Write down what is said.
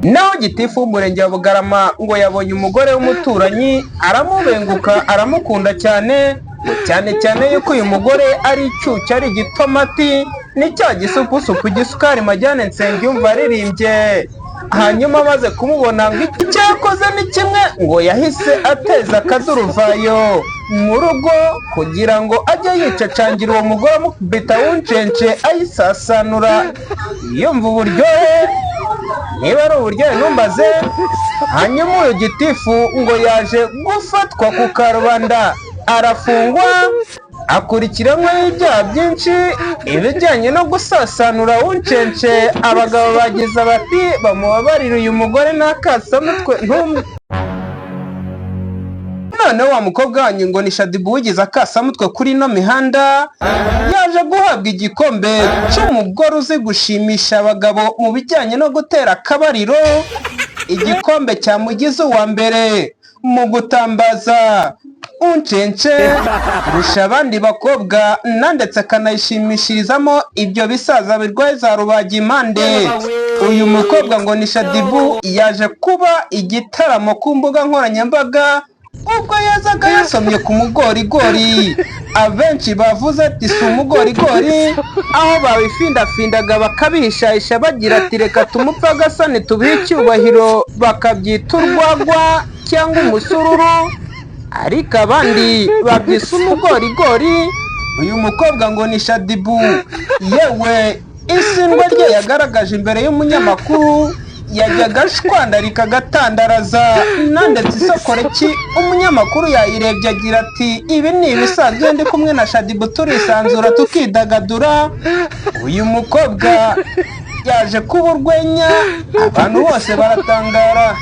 Naho gitifu w'umurenge wa Bugarama ngo yabonye umugore w'umuturanyi, aramubenguka, aramukunda cyane, cyane cyane yuko uyu mugore ari icyuki, ari igitomati, ni cya gisupusupu gisukari majyane Nsengiyumva aririmbye. Hanyuma amaze kumubona, ngo icyo yakoze ni kimwe, ngo yahise ateza akaduruvayo mu rugo kugira ngo ajye yicacangira uwo mugore, amukubita wuncence, ayisasanura, yumva uburyohe, niba ari uburyohe ntumbaze. Hanyuma uyu gitifu ngo yaje gufatwa ku karubanda, arafungwa, akurikiranyweho ibyaha byinshi, ibijyanye no gusasanura wuncence. Abagabo bagize bati: "Bamubabarire, uyu mugore n'akasamutwe." Ntum Noneho wa mukobwa wanyu ngo ni Shaddyboo, wigize akasamutwe kuri ino mihanda, yaje guhabwa igikombe cy'umugore uzi gushimisha abagabo mu bijyanye no gutera akabariro, igikombe cyamugize uwa mbere mu gutambaza uncence kurusha abandi bakobwa, na ndetse akanayishimishirizamo ibyo bisaza birwaye za rubagimpande. Uyu mukobwa ngo ni Shaddyboo yaje kuba igitaramo ku mbuga nkoranyambaga ubwo yazaga yasomye ku mugorigori. Abenshi bavuze ati: "Si umugorigori?" Aho babifindafindaga, bakabihishahisha, bagira ati: "Reka tumupfe agasani, tubihe icyubahiro," bakabyita urwagwa cyangwa umusururu, ariko abandi babyise umugorigori. Uyu mukobwa ngo ni Shaddyboo, yewe, isindwa rye yagaragaje imbere y'umunyamakuru, yajyaga ashwandarika, agatandaraza, na ndetse isokoreki umunyamakuru yayirebye, agira ati: "Ibi ni ibisanzwe, ndi kumwe na Shaddyboo turisanzura, tukidagadura." Uyu mukobwa yaje kuba urwenya, abantu bose baratangara.